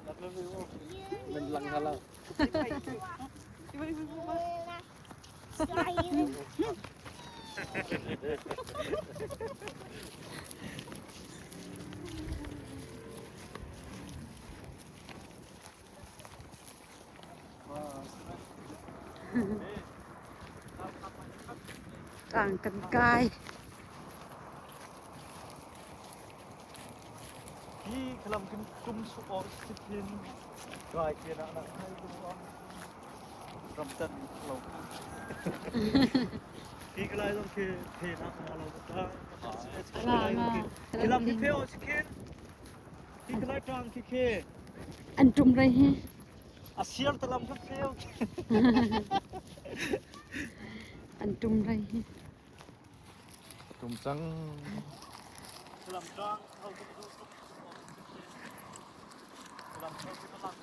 Nan lang hna lo. Tlang kan kai. Hi khalam kin tum su o sithin kai ke na na hai tu ram tan lo. Hi kalai dong ke the na ma lo ta. Kilam ki phe o sikhin. Hi kalai tang ki khe. An tum rai hi. A siar talam ka pheu. An tum rai hi. Tum cang. Lam tang hau tu tu tum. Lam hau tu lang.